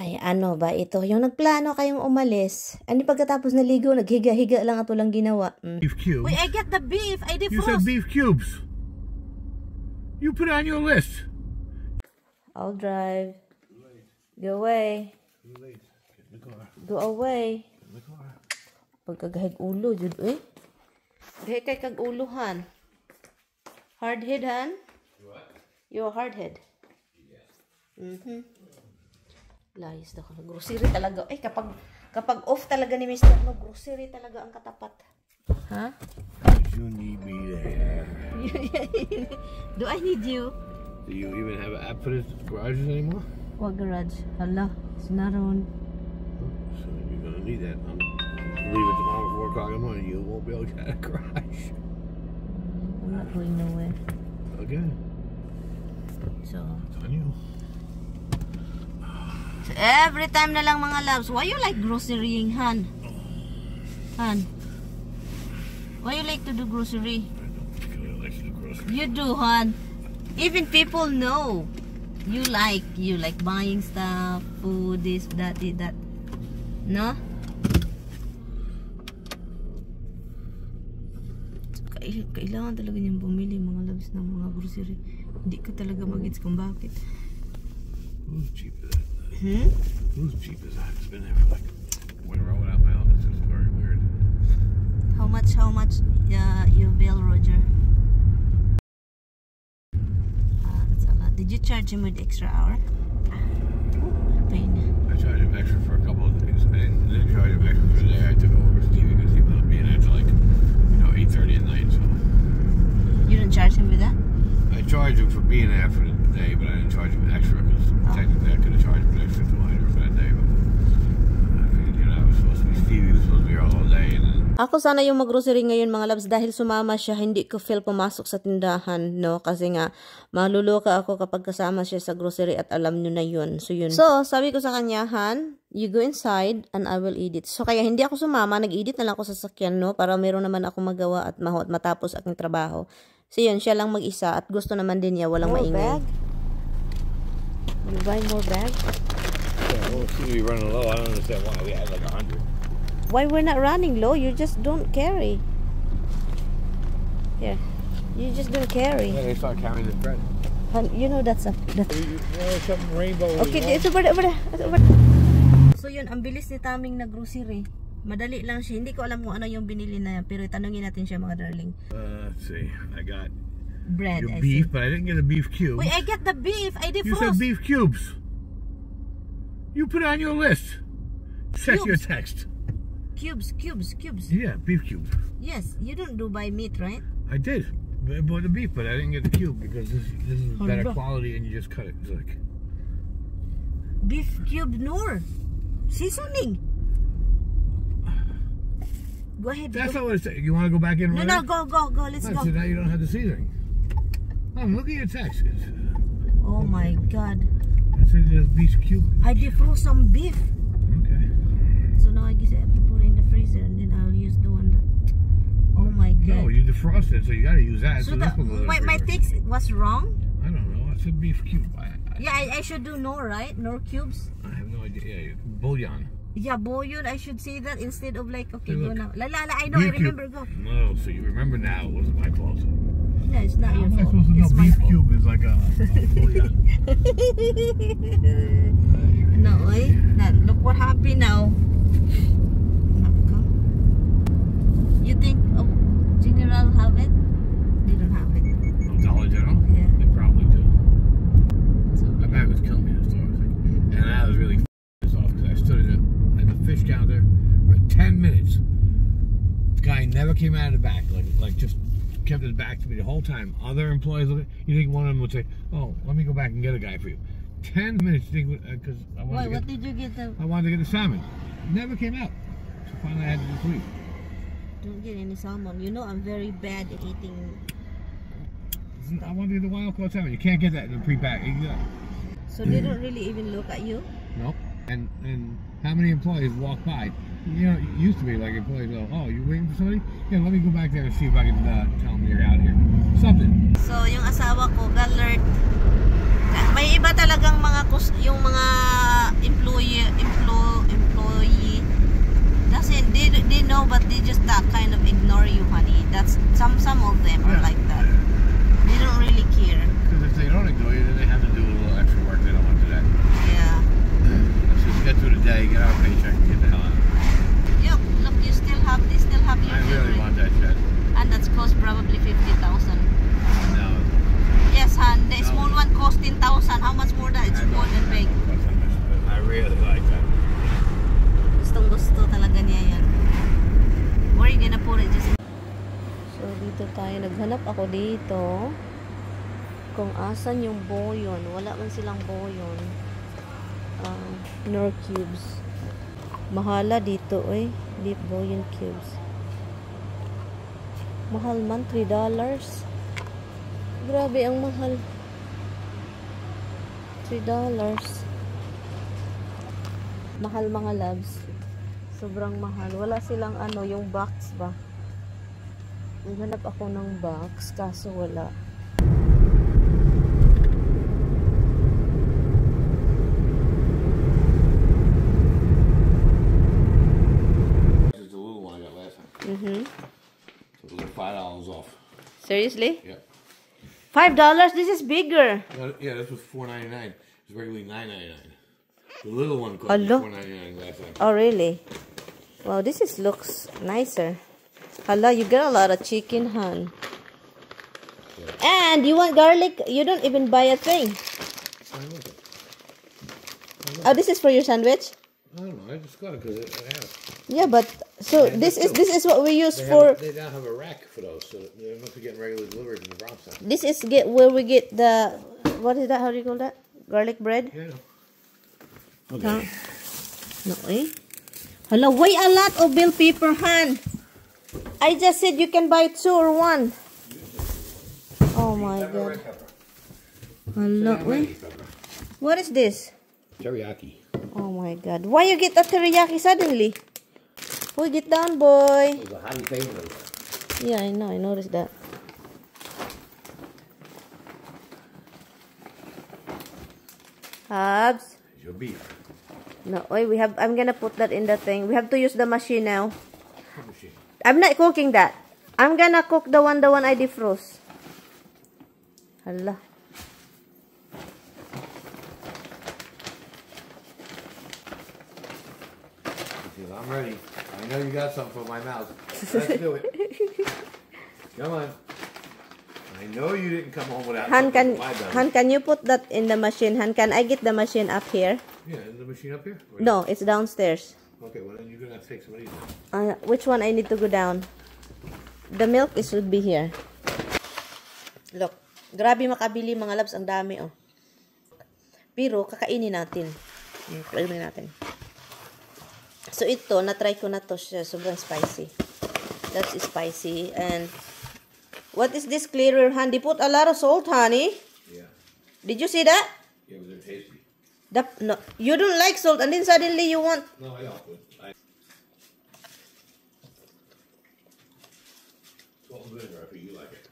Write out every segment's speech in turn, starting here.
Ay, ano ba ito? Yung nagplano kayong umalis. Ano pagkatapos naligo, naghiga-higa lang at walang ginawa. Beef cubes. Uy, I get the beef! I You said defrost! Beef cubes. You put it on your list. I'll drive. Go away. Too late. Get in the car. Go away. Get in the car. Pagkagahig ulo, jud eh. Gahi kay kag ulo, han. Hard head, han? What? You're a hard head. Layas na ko. Grocery talaga. Eh, kapag off talaga ni Mr. No, grocery talaga ang katapat. Ha? You need me there. Do I need you? Do you even have an app for this garages anymore? What garage? Hala, it's not on. So you're gonna need that. I'm leaving tomorrow at 4 o'clock in the morning. You won't be able to get out of the garage. I'm not going nowhere. Okay. So, It's on you. So every time na lang, mga loves, why you like grocerying, Han? Han? Why you like to do grocery? I don't particularly like to do grocery. You do, Han. Even people know. You like buying stuff, food, this, that, this, that. No? So, kailangan talaga niyang bumili, mga loves, ng mga grocery. Hindi ko talaga magets kung bakit. Whose Jeep is that? Hmm? Whose Jeep is that? It's been there for like when I rolled out my office. It's very weird. How much you bill Roger? Ah, that's a lot. Did you charge him with extra hour? Oh, pain. I charged him extra for a couple of days. I didn't charge him extra for the day I took over Stevie because he wound up being there till like 8:30 at night. So You didn't charge him with that? I charged him for being there for the day, but I didn't charge him extra because technically I could have charged him an extra 200 for that day. But I figured, I was supposed to be Stevie was supposed to be here all day, and then Ako sana yung mag-grocery ngayon, mga loves, dahil sumama siya, hindi ko feel pumasok sa tindahan, no? Kasi nga, maluluka ako kapag kasama siya sa grocery at alam nyo na yun. So, yun. So, sabi ko sa kanya, "Han, you go inside and I will edit." So, kaya hindi ako sumama, nag-edit na lang ako sa sasakyan, no? Para meron naman ako magawa at matapos aking trabaho. So, yun, siya lang mag-isa at gusto naman din niya, walang More maingay. Bag? You buy more bag? Yeah, well, we seem to be running low. I don't understand why. We had like 100. Why we're not running low? You just don't carry. Here. You just don't carry. Yeah, they start carrying the bread. Han, you know that's You something rainbow. Okay, it's over there, over there, it's over. So yun, ang bilis ni Taming nag-grocery. Madali lang siya. Hindi ko alam kung ano yung binili na yan, pero tanungin natin siya, mga darling. Let's see. I got Bread, your I beef, see. But I didn't get a beef cube. Wait, I get the beef. I You said defrost. Beef cubes. You put it on your list. Check your Cubes. Text. Cubes, cubes, cubes. Yeah, beef cubes. Yes, you don't do buy meat, right? I did. I bought the beef, but I didn't get the cube because this is better Hala. Quality and you just cut it. It's like Beef cube Knorr. Seasoning. Go ahead. That's Go. not what it said. You want to go back in? No, Right? no, go, go, go. Let's No, go. so now you don't have the seasoning. I'm looking at your text. Oh my God. It said there's beef cube. I defrost some beef. Okay. So now I guess I have to put it in the freezer and then I'll use the one that. Oh my God. No, you defrosted, so you got to use that. So So this the, will go to the my freezer. text was wrong? I don't know. It said beef cube. Yeah, I should do Knorr, right? Knorr cubes? I have no idea. Yeah, bouillon. Yeah, bouillon. I should say that instead of like, okay, Hey, go look. Now. La, la, la, I know, I Beef cube. Remember, go. No, so you remember now. It wasn't my fault. No, it's not How your am I fault. supposed to know It's my beef fault. cube is like a bouillon? No, eh? Now, look what happened now. Nako. You think General have it? They don't have it. Oh, Dollar General? Yeah. They probably do. So, My back was killing me in the store. I was like, and I was really pissed off because I stood at the fish counter for 10 minutes. The guy never came out of the back, like just kept his back to me the whole time. Other employees look. You think one of them would say, "Oh, let me go back and get a guy for you"? 10 minutes, you think, because I wanted Why, to get, what did you get? The, I wanted to get the salmon. Never came out. So finally, I had to just leave. Don't get any salmon. You know I'm very bad at eating. I wanted to get the wild caught salmon. You can't get that in the pre-pack. So they don't really even look at you? Nope. And how many employees walk by? It used to be like employees go, "Oh, you waiting for somebody? Yeah, let me go back there and see if I can tell them you're out here." Something. So, yung asawa ko, galert. May iba talagang mga yung mga employer day, get our paycheck, and get the hell out. Yup, look, you still have this, still have your I really favorite. Want that shit. And that's cost probably 50,000. No. Yes, hon, the No. small one cost 10,000. How much more that? It's I small don't- and I big. don't cost that much, but I really like that. Gustong gusto talaga niya yan. Where are you gonna put it? Just. So, dito tayo. Naghanap ako dito kung asan yung bouillon. Wala man silang bouillon. Knorr cubes. Mahala dito eh. Beef bouillon cubes. Mahal man, $3. Grabe ang mahal. $3. Mahal, mga loves. Sobrang mahal. Wala silang ano, yung box ba? Naghanap ako ng box, kaso wala. This is the little one I got last time. So it was like $5 off. Seriously? Yeah. $5? This is bigger. No, yeah, this was $4.99. It's regularly $9.99. The little one cost me Hala. $4.99 last time. Oh, really? Wow, this is looks nicer. Hala, you got a lot of chicken, hon. And you want garlic? You don't even buy a thing. I like it. Oh, this is for your sandwich? I don't know. I just got it because I have it. Yeah, but so Yeah, this but is still, this is what we use They, for. they now have a rack for those, so they must be getting regular deliveries in the Bronx now. This is get where we get the, what is that? How do you call that? Garlic bread? Yeah, I know. Okay. No, eh? Hala, why a lot of bell pepper, hon? I just said you can buy two or one. Oh my Pepper, God. Red pepper. Hala, eh? Pepper. What is this? Teriyaki. Oh my God. Why you get a teriyaki suddenly? Boy, get down, boy. It was a hottie favorite. Yeah, I know. I noticed that. Hubs. Your beef. No, wait, we have. I'm gonna put that in the thing. We have to use the machine now. What machine? I'm not cooking that. I'm gonna cook the one I defrost. Hala. He says, "I'm ready. I know you got something for my mouth. Let's do it. Come on. I know you didn't come home without Han, something can for my belly." Han, can you put that in the machine? Han, can I get the machine up here? Yeah, is the machine up here? Or No, it's downstairs. Okay, well then you're gonna have to take some of these. Which one I need to go down? The milk is should be here. Look, grabe makabili, mga loves, ang dami oh. Pero kakainin natin. Kainin natin. So ito, na-try ko na to siya. Sobrang spicy. That's spicy. And what is this clearer, honey? Put a lot of salt, honey. Yeah. Did you see that? Yeah, but they're tasty. No, you don't like salt and then suddenly you want. No, I don't. But salt and vinegar, I think you like it.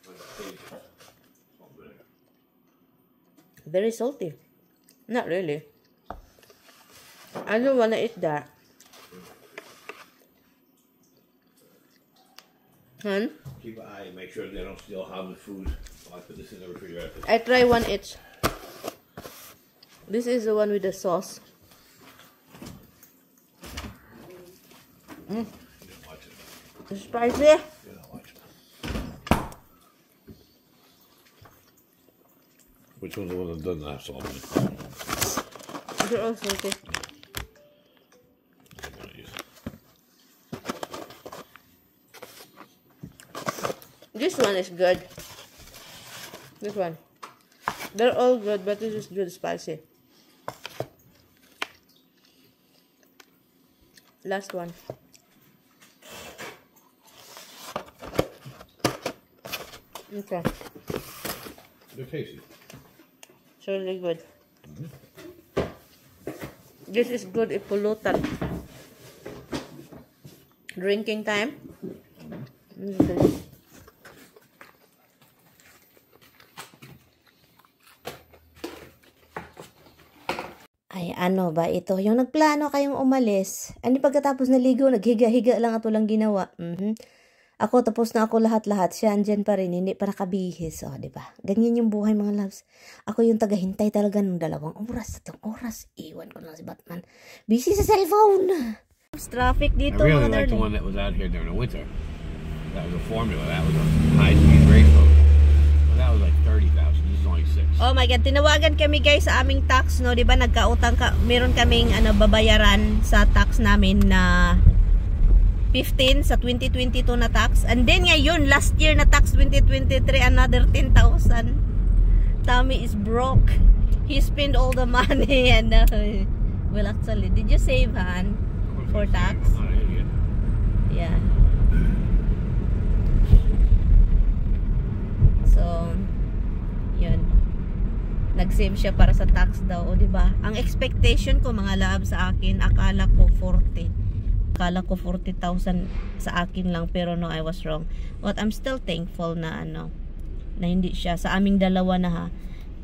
Like the taste. Salt and vinegar. Very salty. Not really. I don't wanna eat that. Hun? Keep an eye and make sure they don't steal Hobbs' food. I put this in the refrigerator. I try one each. This is the one with the sauce. You don't watch it. It's spicy. You're not watching. Which one's the one that doesn't have salt in it? They're all salty. I'm gonna use. This one is good. This one. They're all good, but this is good spicy. Last one. Okay. They're tasty. It's really good. This is good if pulutan. Drinking time. Okay. Ay, ano ba ito? Yung nagplano kayong umalis. Ano pagkatapos naligo, naghiga-higa lang at walang ginawa. Ako, tapos na ako lahat-lahat. Siya andyan pa rin, hindi pa nakabihis. O, di ba? Ganyan yung buhay, mga loves. Ako yung tagahintay talaga ng 2 oras, 3 oras. Iwan ko na si Batman. Busy sa cellphone. Traffic dito, I really mga like the darling. One that was out here during the winter. That was a Formula. That was a high-speed race boat. Well, that was like 30,000. This is only 6. Oh my God, tinawagan kami, guys, sa aming tax, no, 'di ba? Nagkautang ka, meron kaming ano babayaran sa tax namin na 15 sa 2022 na tax. And then ngayon, last year na tax 2023, another 10,000. Tommy is broke. He spent all the money and well, actually, did you save, Han, for tax? I'm not an idiot. Yeah. So, yun. Nag-save siya para sa tax daw, o di ba? Ang expectation ko, mga love, sa akin, akala ko 40. Akala ko 40,000 sa akin lang, pero no, I was wrong. But I'm still thankful na ano, na hindi siya sa aming dalawa na ha.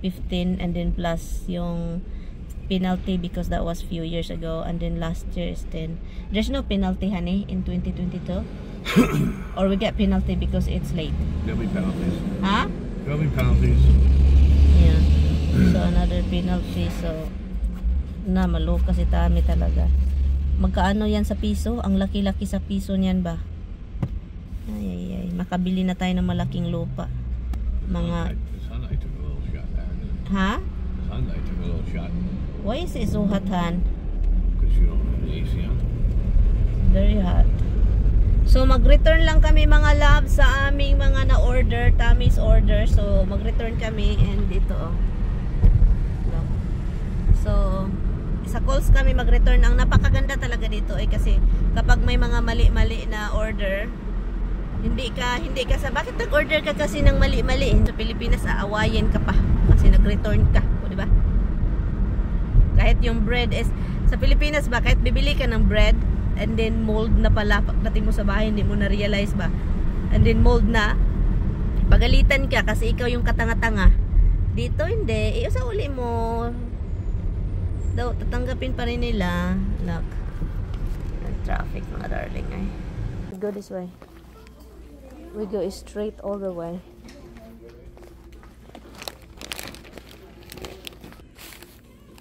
15 and then plus yung penalty because that was few years ago and then last year is 10. There's no penalty, honey, in 2022, or we get penalty because it's late? There'll be penalties. Huh? There'll be penalties. Yeah. So another penalty. So na maloka si Tami talaga. Magkaano yan sa piso? Ang laki-laki sa piso niyan ba? Ay ay ay, makabili na tayo ng malaking lupa. Mga This Hyundai took a little shot there, didn't it? Ha? This Hyundai took a little shot. Why is it so hot, Han? Because you don't have the AC on. Very hot. So mag-return lang kami, mga love, sa aming mga na-order, Tammy's order. So mag-return kami and ito oh. Look. So sa Kohl's kami mag-return. Ang napakaganda talaga dito ay kasi kapag may mga mali-mali na order, hindi ka sa bakit nag-order ka kasi ng mali-mali? Sa Pilipinas, aawayin ka pa kasi nag-return ka, o di ba? Kahit yung bread is sa Pilipinas ba, kahit bibili ka ng bread and then mold na pala pagdating mo sa bahay, hindi mo na-realize ba? And then mold na, pagalitan ka kasi ikaw yung katanga-tanga. Dito hindi, sa uli mo daw, tatanggapin pa rin nila. Look. Ang traffic, mga darling, ay. Go this way. We go straight all the way.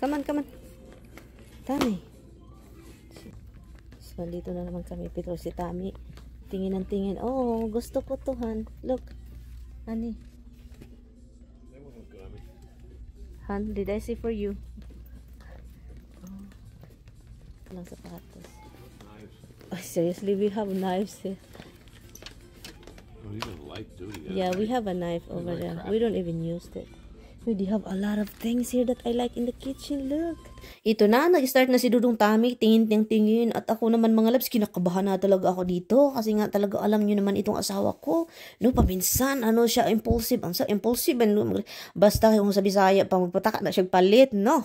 Come on, come on. Tami. So, dito na naman kami. Pero si Tami, tingin ng tingin. Oh, gusto ko to, Han. Look. Honey. Han, did I say for you? Oh. Walang sapatos. Knives. Oh, seriously, we have knives here. Oh, these are light duty. Yeah, we have a knife over Like there. crap. We don't even use it. We do have a lot of things here that I like in the kitchen. Look. Ito na, nag-start na si Dudong Tami. Tingin, ting, tingin. At ako naman, mga loves, kinakabahan na talaga ako dito. Kasi nga talaga alam nyo naman itong asawa ko. No, paminsan, ano siya, impulsive. Ang sa impulsive. Ano, basta yung sa Bisaya, pa magpataka na siya palit, no?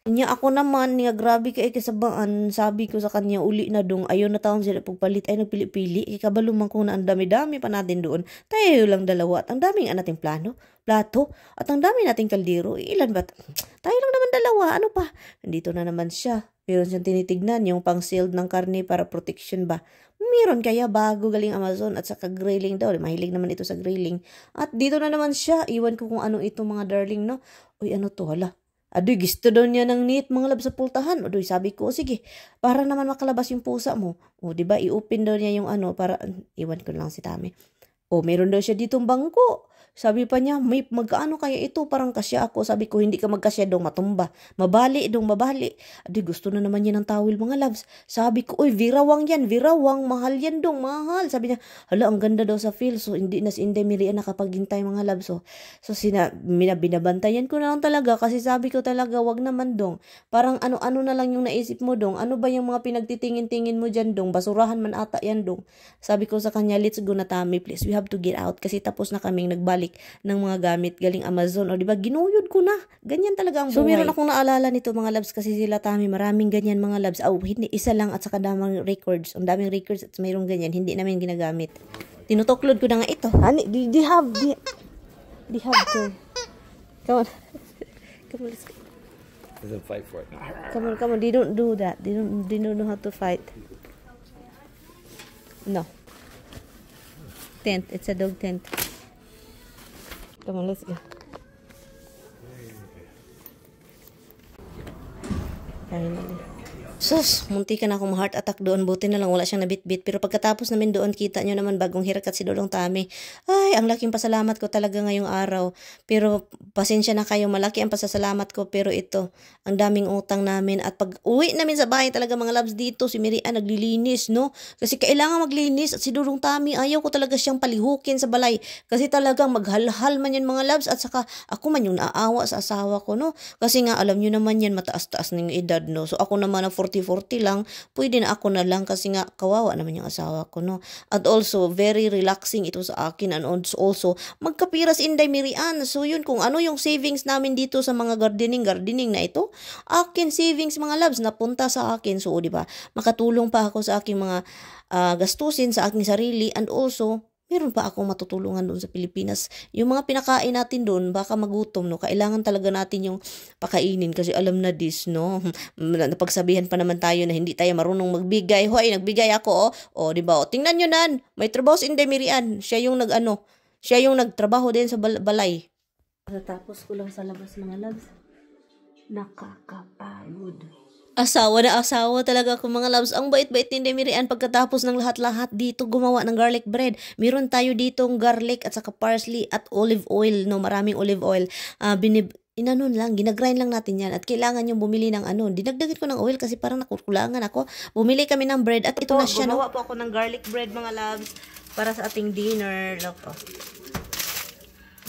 Nya ako naman, nga grabe kay kasabaan, sabi ko sa kanya, "Uli na dong, ayaw na taon sila pagpalit," ay nagpili-pili, kay kabalo man ko na ang dami-dami pa natin doon. Tayo lang dalawa at ang daming nating plano, plato, at ang dami nating kaldero. Ilan ba? Tayo lang naman dalawa, ano pa? Nandito na naman siya. Meron siyang tinitignan, yung pang-sealed ng karne para protection ba? Meron kaya bago galing Amazon at saka grilling daw. Mahilig naman ito sa grilling. At dito na naman siya. Iwan ko kung ano ito, mga darling, no? Uy, ano to? Hala. Adoy, gusto daw niya ng net, mga love, sa pultahan. Adoy, sabi ko, "Sige, para naman makalabas yung pusa mo." O, di ba, i-open daw niya yung ano, para, iwan ko lang si Tami. O, meron daw siya ditong bangko. Sabi pa niya, "May magkaano kaya ito? Parang kasya ako." Sabi ko, "Hindi ka magkasya dong, matumba. Mabali dong, mabali." Adoy, gusto na naman niya ng towel, mga loves. Sabi ko, "Uy, Vera Wang yan, Vera Wang, mahal yan dong, mahal." Sabi niya, hala, ang ganda daw sa feel. So, hindi na si Inday Mirian nakapaghintay, mga loves. So, binabantayan ko na lang talaga kasi sabi ko talaga, "Wag naman dong. Parang ano-ano na lang yung naisip mo dong. Ano ba yung mga pinagtitingin-tingin mo dyan dong? Basurahan man ata yan dong." Sabi ko sa kanya, "Let's go na, Tami, please. We have to get out," kasi tapos na kaming nagbalik ng mga gamit galing Amazon. O, di ba? Ginuyod ko na. Ganyan talaga ang buhay. So, meron akong naalala nito, mga loves, kasi sila Tami, maraming ganyan, mga loves. Oh, hindi, isa lang at saka daming records. Ang daming records at mayroong ganyan. Hindi namin ginagamit. Tinutuklod ko na nga ito. Honey, do you have to? Come on. Come on, let's go. Doesn't fight for it. Come on, come on. They don't do that. They don't know how to fight. No. Tent. It's a dog tent. Come on, let's go. Finally. Sus, muntik na akong heart attack doon. Buti na lang wala siyang nabitbit. Pero pagkatapos namin doon, kita nyo naman bagong haircut si Dodong Tami. Ay, ang laking pasalamat ko talaga ngayong araw. Pero pasensya na kayo, malaki ang pasasalamat ko. Pero ito, ang daming utang namin. At pag uwi namin sa bahay talaga, mga loves, dito, si Mirian naglilinis, no? Kasi kailangan maglinis. At si Dodong Tami, ayaw ko talaga siyang palihukin sa balay. Kasi talagang maghalhal man yan, mga loves. At saka ako man yung naawa sa asawa ko, no? Kasi nga, alam nyo naman yan, mataas-taas ng edad, no? So ako naman na 40-40 lang, pwede na ako na lang kasi nga kawawa naman yung asawa ko, no? At also, very relaxing ito sa akin and also, magkapira si Inday Mirian. So yun, kung ano yung savings namin dito sa mga gardening, gardening na ito, akin savings, mga loves, napunta sa akin. So, di ba, makatulong pa ako sa aking mga gastusin sa aking sarili and also, meron pa akong matutulungan doon sa Pilipinas. Yung mga pinakain natin doon, baka magutom, no? Kailangan talaga natin yung pakainin kasi alam na this, no? Napagsabihan pa naman tayo na hindi tayo marunong magbigay. Hoy, nagbigay ako, oh. Oh, di ba? Oh, tingnan nyo nan. May trabaho si Inday Mirian. Siya yung nag-ano, siya yung nagtrabaho din sa balay. Natapos ko lang sa labas, mga loves. Nakakapagod. Asawa na asawa talaga ako, mga loves. Ang bait-bait ni Mirian pagkatapos ng lahat-lahat dito gumawa ng garlic bread. Meron tayo ditong garlic at saka parsley at olive oil, no? Maraming olive oil. Inanon lang, ginagrind lang natin yan. At kailangan yung bumili ng ano. Dinagdagan ko ng oil kasi parang nakukulangan ako. Bumili kami ng bread at ito na siya, no? Gumawa po ako ng garlic bread, mga loves, para sa ating dinner. Look, oh.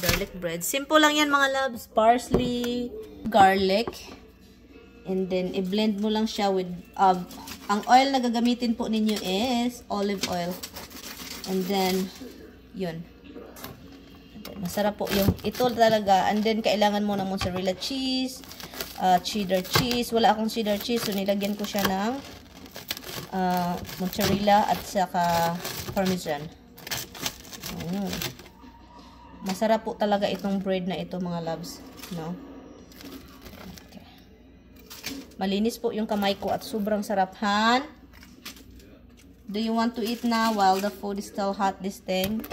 Garlic bread. Simple lang yan, mga loves. Parsley, garlic. And then, i-blend mo lang siya with, ang oil na gagamitin po ninyo is olive oil. And then, yun. And then, masarap po yung, ito talaga. And then, kailangan mo ng mozzarella cheese, cheddar cheese. Wala akong cheddar cheese, so nilagyan ko siya ng mozzarella at saka parmesan. Ayun. Masarap po talaga itong bread na ito, mga loves. No? Okay. Malinis po yung kamay ko at sobrang sarap. Han? Do you want to eat now while the food is still hot, this thing?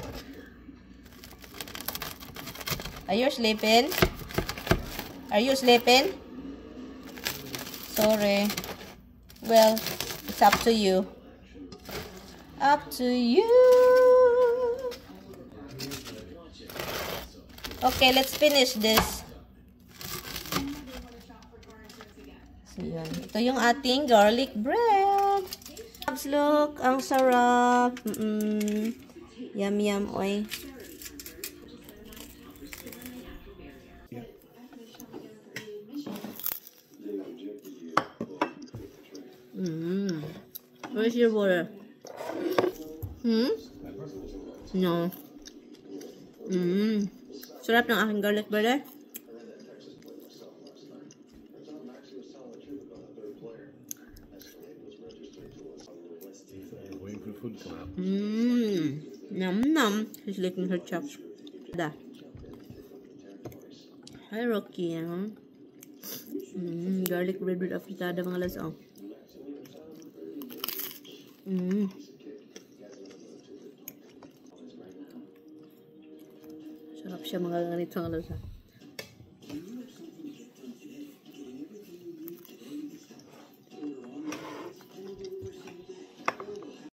Are you sleeping? Are you sleeping? Sorry. Well, it's up to you. Up to you. Okay, let's finish this. So, yun. Ito yung ating garlic bread. Look, ang sarap. Yum, yum, oy. Where's your water? Hmm? No. Sarap ng aking garlic bread, eh. Nom nom. She's licking her chops. Da. Hi, Rocky. Garlic bread with afritada, mga loves. Oh. Sarap siya mga ganito, mga loves.